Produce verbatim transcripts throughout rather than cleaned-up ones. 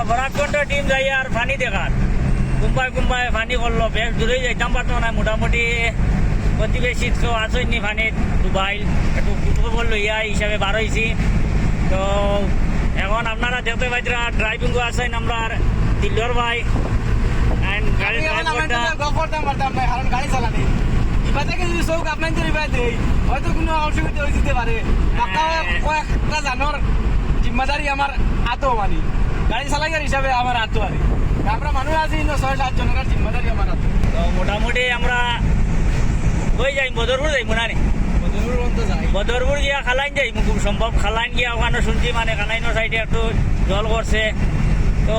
Barak contour team যাইয়ার পানি দেখার, কুম্বায় কুম্বায় পানি করলো, বেশ দূরেই যাইতাম পারতাম না, মোটামুটি প্রতিবেশী তো আছইন নি পানি ডুবাইল, একটু খোঁজ খবর লইয়া হিসাবে বার হইছি। তো এখন আপনারা দেখতে পাইতরা ড্রাইভিং আছইন আমরার দিলর ভাই, and গাড়ি আমি ড্রাইভ এখন আমার করতা। গল্প করতাম পারতাম না, কারণ গাড়ি চালানি। ইবাতে যদি চোখ আপনার তো ইবাতে দেই, হয়তো কোনো অসুবিধা হয়ে যেতে পারে। বাক্কা হ্যাঁ। কয়েকটা জানোর জিম্মাদারি আমার আতো মানি। গাড়ি চালাইয়ার হিসাবে আমার আতো আরে। আমরা মানুষ আছি, ইনো ছয় সাত জনের জিম্মাদারি আমার আতো। তো মোটামুটি আমরা কই যাই, বদরপুর যাই মনে হয়। বদরপুর পর্যন্ত যাই। বদরপুর গিয়া খালাইন যাই, খুব সম্ভব খালাইন গিয়া ওখানে শুনছি মানে খালাইনর সাইডে একটু জল করছে। তো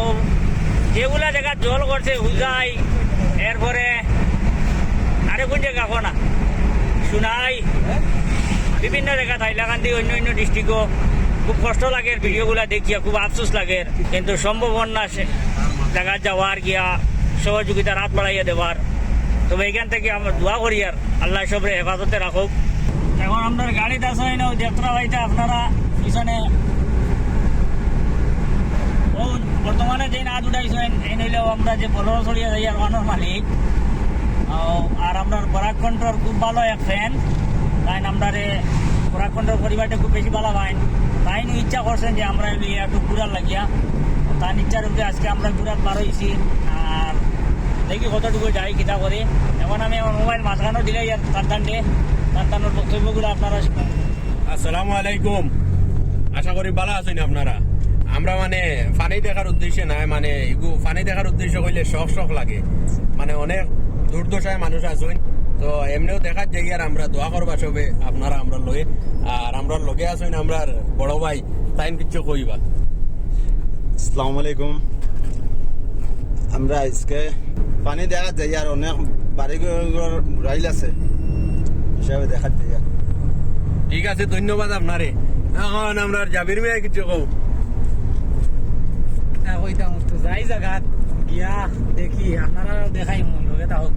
যেগুলা জায়গা জল করছে, উজাই, এরপরে আরে কোন জায়গা কো না, সোনাই, বিভিন্ন জায়গা, হাইলাকান্দি, অন্য অন্য ডিস্ট্রিক্টও। খুব কষ্ট লাগে ভিডিওগুলা দেখিয়া, খুব আফসোস লাগে, কিন্তু সম্ভব হন না সে জায়গা যাওয়ার গিয়া সহযোগিতার হাত বাড়াইয়া দেওয়ার। তবে এখান থেকে আমরা দোয়া করি আর আল্লাহ সবরে হেফাজতে রাখুক। এখন আমরার গাড়িত আছইন, ওই দেখরা ভাইটা আপনারা পিছনে ও বর্তমানে যে নাচ উঠাইছইন, এই নইলেও আমরা যে বলরো চড়িয়া যাই আর ওয়ানোর মালিক। ও, আর আমরার বরাক কন্ট্রোর খুব ভালো এক ফ্যান, তাই আমরারে বরাক কন্ট্রোর পরিবারটা খুব বেশি ভালো পাইন। তাই নু ইচ্ছা করছেন যে আমরা লইয়া একটু ঘুরার লাগিয়া, তার ইচ্ছার উপরে আজকে আমরা ঘুরার বার হইছি। আর দেখি কতটুকু যাই, কিতা করি। এখন আমি আমার মোবাইল মাঝখানেও দিলে ইয়ার তার তান্ডে, তার তানোর বক্তব্যগুলো আপনারা শুনুন। আসসালামু আলাইকুম, আশা করি ভালো আছইন আপনারা। আমরা মানে পানি দেখার উদ্দেশ্যে না, মানে ইগু পানি দেখার উদ্দেশ্যে কইলে শখ শখ লাগে, মানে অনেক দুর্দশায় মানুষ আছইন। তো এমনিও দেখার যাই আর আমরা দোয়া করবা সবে আপনারা আমরার লগে। আর আমরার লগে আছইন আমরার বড় ভাই, তাইন কিচ্ছু কইবা। আসসালামু আলাইকুম। আমরা আজকে পানি দেখার যাই আর অনেক বাড়ি ঘর মুরাইল আছে, হিসাবে দেখার যাই আর। ঠিক আছে, ধন্যবাদ আপনারে। এখন আমরার জাবির মিয়া কিছু কও। না, কইতাম তো যাই জাগাত গিয়া দেখি, আপনারা দেখাই মন লগে তা হোক।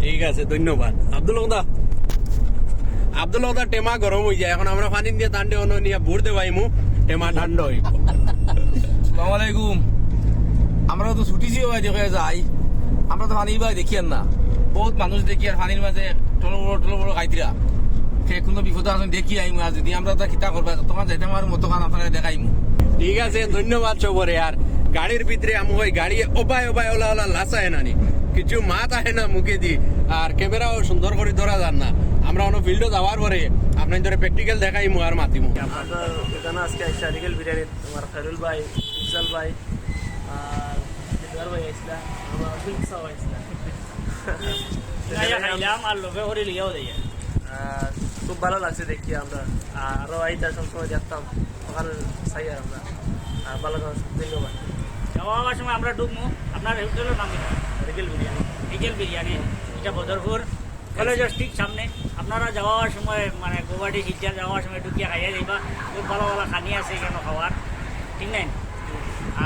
ঠিক আছে, ধন্যবাদ। আব্দুল হক দা, আব্দুল হক দা টেমা গরম হয়ে যায়, এখন আমরা পানি দিয়ে তান্ডে অন্য নিয়ে ভোর দেবাইমু, টেমা ঠান্ডা হইব। আসসালামু আলাইকুম। আমরা তো ছুটি ছিল ভাই, দেখে যাই, আমরা তো পানি ভাই দেখি আর না, বহুত মানুষ দেখি আর পানির মাঝে টলো বড় টলো বড় খাইতরা। সে কোনো বিপদ আছে দেখি আইমু, আর যদি আমরা তো কিতা করবা, তখন যাইতে আমার মতো কান আপনারা দেখাইমু। ঠিক আছে, ধন্যবাদ সবরে। আর গাড়ির ভিতরে আমি ওই গাড়ি ওবায় ওবায় ওলা ওলা লাসা এনানি, কিছু মাত আহে না মুখে দি, আর ক্যামেরাও সুন্দর করে ধরা যার না। আমরা অন্য ফিল্ডে যাওয়ার পরে আপনার ধরে প্র্যাকটিক্যাল দেখাইমু আর মাতিমু। আমরা এখানে আজকে আইসা রিগেল বিরিয়ানি, আমার খায়রুল ভাই, ইফজাল ভাই, আর দিলদার ভাই আইসলা, আমার অফিস সব আইসলা। খাইলাম আর লগে করে লিয়াও দেয়। আহ, খুব ভালো লাগছে দেখি আমরা, আরো আইতা সবসময় দেখতাম, ওখানে চাই আর আমরা। আহ, ভালো থাকো, ধন্যবাদ। যাওয়া আওয়ার সময় আমরা ঢুকবো, আপনার হোটেলের নাম কি? রিগেল বিরিয়ানি। রিগেল বিরিয়ানি, এটা বদরপুর কলেজের ঠিক সামনে। আপনারা যাওয়া আওয়ার সময় মানে গৌহাটি শিলচর যাওয়া আওয়ার সময় ঢুকিয়া খাইয়া যাইবা, খুব ভালো ভালো খানি আছে এখানে খাওয়ার, ঠিক নাই?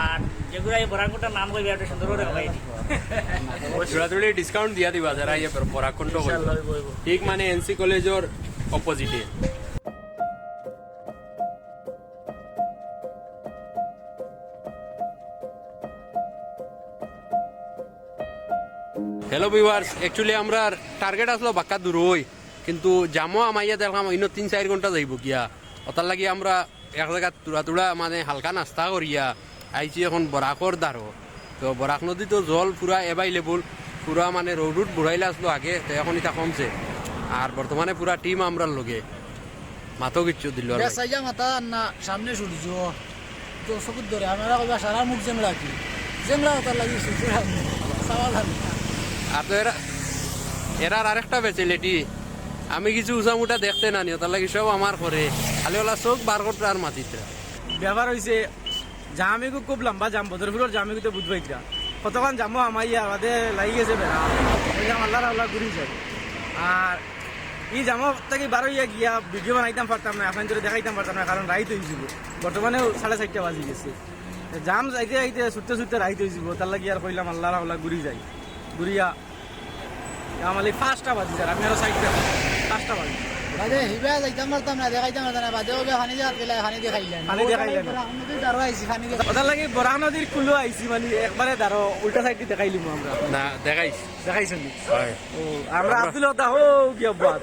আর যেগুলো এই বরাক কন্ট্রোর নাম কইবে একটু সুন্দর করে খাওয়াই দিই। জোড়া জোড়ি ডিসকাউন্ট দিয়া দিবা যারা এই বরাক কন্ট্রোর কইবে। ইনশাআল্লাহ হইব, হইব। ঠিক মানে এনসি কলেজের অপোজিটে। হ্যালো ভিউয়ার্স, অ্যাকচুয়ালি আমরার টার্গেট আসলো বাক্কা দূর হই, কিন্তু জামও আমাইয়া দেখলাম ইনো তিন চার ঘন্টা যাইব গিয়া। ওটার লাগি আমরা এক জায়গা তুড়া তুড়া মানে হালকা নাস্তা করিয়া আইছি এখন বরাকর দ্বারো। তো বরাক নদী তো জল পুরা অ্যাভেলেবল, পুরা মানে রোড রুট বুড়াইলে আসলো আগে, তো এখন এটা কমছে। আর বর্তমানে পুরা টিম আমরার লগে, মাথো কিচ্ছু দিল আর বেশ নাই। চাইয়া মাথা আর না, সামনে সূর্য, তো চকুর ধরে আমরা কইবা সারা মুখ জেংলা কি? জেংলা ওটার লাগি সূর্য সামনে, চাওয়া যাবে না। আর তো এরা, এরার আরেকটা ফেসিলিটি, আমি কিছু উঁচা মুটা দেখতে না নি, ওটার লাগি সব আমার করে, খালি ওলা চোখ বার করতে আর মাতিতে। ব্যাপার হইছে, জাম এগু খুব লম্বা জাম, বদরপুরের জাম এগুতে বুঝবাইতরা। কতক্ষণ জামও আমাইয়া বাদে লাগি গেছে বেড়া, ওই জাম আল্লাহ আল্লাহ ঘুরি যায়। আর এই জামও তাকে বারো ইয়া গিয়া ভিডিও বানাইতাম পারতাম না, এখন ধরে দেখাইতাম পারতাম না, কারণ রাইত হয়ে যাব। বর্তমানেও সাড়ে চারটা বাজি গেছে। জাম যাইতে যাইতে ছুটতে ছুটতে রাইত হয়ে যাব, তার লাগি আর কইলাম আল্লাহ আল্লাহ ঘুরি যাই, ঘুরিয়া আমার এই পাঁচটা বাজি স্যার, আমি আরো সাইডটা পাঁচটা বাজি। বাদে হিবা যাইতাম পারতাম না, দেখাইতাম পারতাম না, বাদে ওবে পানি দেখাত গেলা, পানি দেখাইলা না। পানি দেখাইলা না। বরাক নদীর দারো আইছি, পানি দেখা। ওটার লাগি বরাক নদীর কুলো আইছি, মানে, একবারে দারো, উল্টা সাইড দি দেখাইলিমু আমরা। না, দেখাইছ। দেখাইছইন নি? অয়। ও, আমরা আব্দুল হক দা, ও, কি আব্বাস।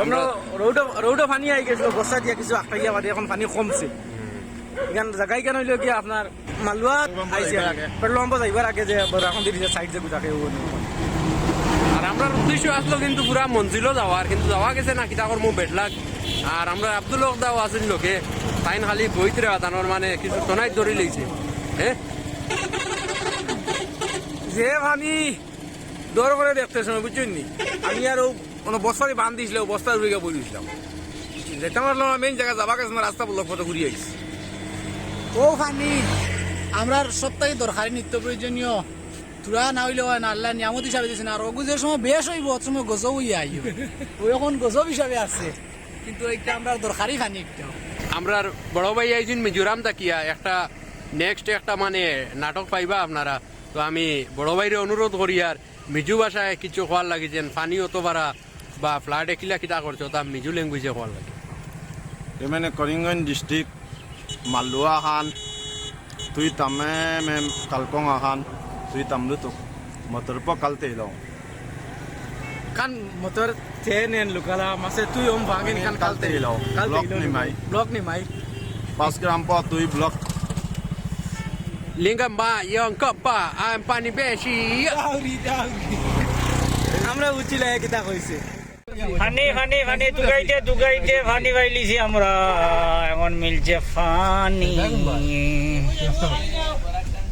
আমরা আমরা রোডো, রোডো পানি আই গেছিল, বস্তা দিয়া কিছু আটকাইয়া বাদে, এখন পানি কমছে। হুম। ইখান জাগা ইখান অইলো কি আপনার মালুয়া আইছে, পেট্রোল পাম্প যাইবার আগে যে বরাক নদীর যে সাইড যে গুজাকে ও। আর আমরার উদ্দেশ্য আসলো কিন্তু পুরা মঞ্জিলো যাওয়ার, কিন্তু যাওয়া গেছে না, কিতা করমু, বেড লাগ। আর আমরার আব্দুল হক দাও আছইন লগে, তাইন খালি বইতরা তানর মানে কিছু টনাইত ধরি লইছে। হ্যাঁ, যে পানি দর করে দেখতে সময়, বুঝছইন নি, আমি আর ও কোনো বস্তা দি বান্ধিছিল, ও বস্তার উপরে গিয়া বই দিছিলাম। যেটা আমার মেইন জাগা যাবা গেছে না, রাস্তা ব্লক মতো ঘুরি আইছি। ও পানি, আমরার সব থাকি দরকারি নিত্য প্রয়োজনীয়, থুড়া না অইলে অয় না, আল্লায় নিয়ামত হিসাবে দিছে না। আর অগু যে সময় বেশ অইবো, অত সময় গজব অইয়া আইবো। ও এখন গজব হিসাবে আছে, কিন্তু একটা আমরার দরকারি পানি একটা। আমরার বড় ভাই আইছইন মিজোরাম থাকিয়া, একটা নেক্সট একটা মানে নাটক পাইবা আপনারা। তো আমি বড় ভাইরে অনুরোধ করিয়ার মিজো ভাষায় কিছু কওয়ার লাগি, যেন পানি অত বাড়া বা ফ্লাডে কিলা কিতা করছে, তা মিজো ল্যাঙ্গুয়েজে কওয়ার লাগি। এ মানে করিমগঞ্জ ডিস্ট্রিক্ট, মালুয়া খান, তুই তামে মে কালকং আখান, তুই তামলু তো মতর প কালতে এলো। কান মতর তে নেন লুকালা, মাসে তুই ওম ভাঙেন কান কালতে এলো। কালতে ব্লক এলো। নিমাই। ব্লক নিমাই। পাঁচ গ্রাম প তুই ব্লক। লিঙ্গাম বা ইয়ং কপ্পা, আম পানি বেশি। দাউরি, দাউরি। আমরা উচিলে কিতা কইছে? পানি, পানি, পানি, দুগাইতে, দুগাইতে পানি পাইলিছি আমরা। এখন মিলছে পানি।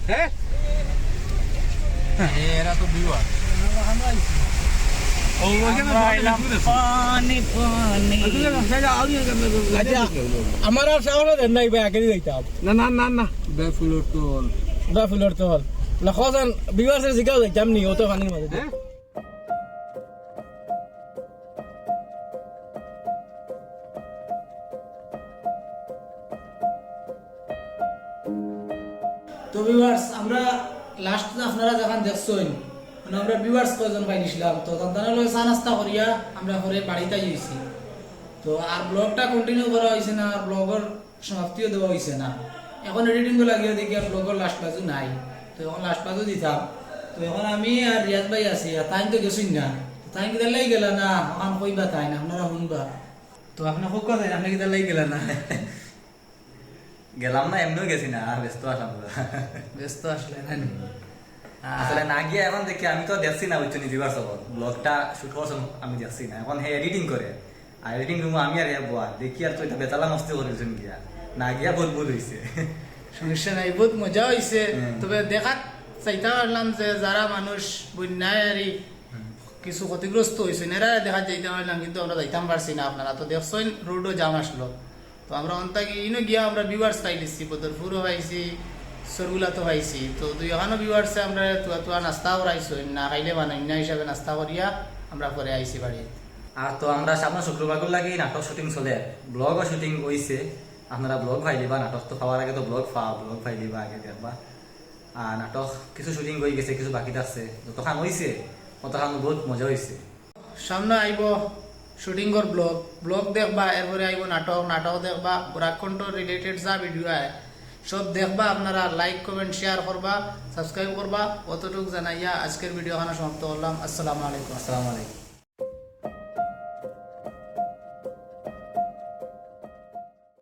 হ্যাঁ? এরা তো viewer। আমরা আইলাম পানি, পানি। আচ্ছা, আমার আর সাহস দেন নাই ভাই, আগে যাইতাম। না, না, না, না। বেফুলর তল। বেফুলর তল। না, খোঁজেন, viewersের জিগাও যাইতাম নি, অত পানির মাঝে। হ্যাঁ? তো viewers, আমরা last আপনারা যেখান দেখছইন, মানে আমরা viewers কয়জন পাইলিছিলাম, তো তান তানর লগে চা নাস্তা করিয়া আমরা পরে বাড়িত আইছি। তো আর vlogটা continue করা অইছে না, আর vlogর সমাপ্তিও দেওয়া অইছে না। এখন editing লাগিয়া দেখিয়া vlogর last বাজু নাই, তো এখন last বাজু দিতাম। তো এখন আমি আর রিয়াজ ভাই আছি, আর তাইন তো গেছইন না। তো তাইন কিতার লাগি গেলা না, অখান কইবা তাইন, আপনারা হুনবা। তো আপনে কউক্কা যাইন, আপনে কিতার লাগি গেলা না? গেলাম না, এমনেউ গেছি না, আর ব্যস্ত আসলাম। ব্যস্ত আসলে না নি? আসলে না গিয়া এখন দেখি, আমি তো দেখছি না, বুঝছো নি, viewers অকল। Vlogটা shoot করছে আমি দেখছি না, এখন হে editing করে। আর editing roomও আমি আর হে বওয়া, দেখি আর তো ইটা বেতালা মস্তি করিলিছইন গিয়া। না গিয়া বউত ভুল অইছে। সমস্যা নাই, বউত মজা অইছে। হুম। তবে দেখাত চাইতা পারলাম যে যারা মানুষ বন্যায় আর ই হুম। কিছু ক্ষতিগ্রস্ত অইছইন, এরা দেখাত যাইতা পারলাম, কিন্তু আমরা যাইতাম পারছি না। আপনারা তো দেখছইন roadও jam আসলো। তো আমরা অন থাকি ইনো গিয়া আমরা viewers পাইলিছি, বদরপুরও পাইছি, সরগুলাতও পাইছি। তো দুইখানো viewersএ আমরা তুয়া তুয়া নাস্তা করাইছইন, না খাইলে বানাইন না হিসাবে নাস্তা করিয়া আমরা পরে আইছি বাড়িত। আর তো আমরা সামনে শুক্রবারগুর লাগি নাটক shooting চলের, vlogও shooting অইছে। আপনারা vlog পাইলিবা, নাটক তো পাওয়ার আগে তো vlog পাও, vlog পাইলিবা আগে দেখবা। আর নাটক কিছু shooting অই গেছে, কিছু বাকি থাকছে। যতখান অইছে, অতখান বউত মজা অইছে। সামনে আইবো shootingর vlog, vlog দেখবা, এরপরে আইবো নাটক, নাটক দেখবা, বরাক কণ্ঠ related যা video আয় সব দেখবা। আপনারা like, comment, share করবা, subscribe করবা। অতটুক জানাইয়া আজকের video এখানো সমাপ্ত করলাম। আসসালামু আলাইকুম। আসসালামু আলাইকুম।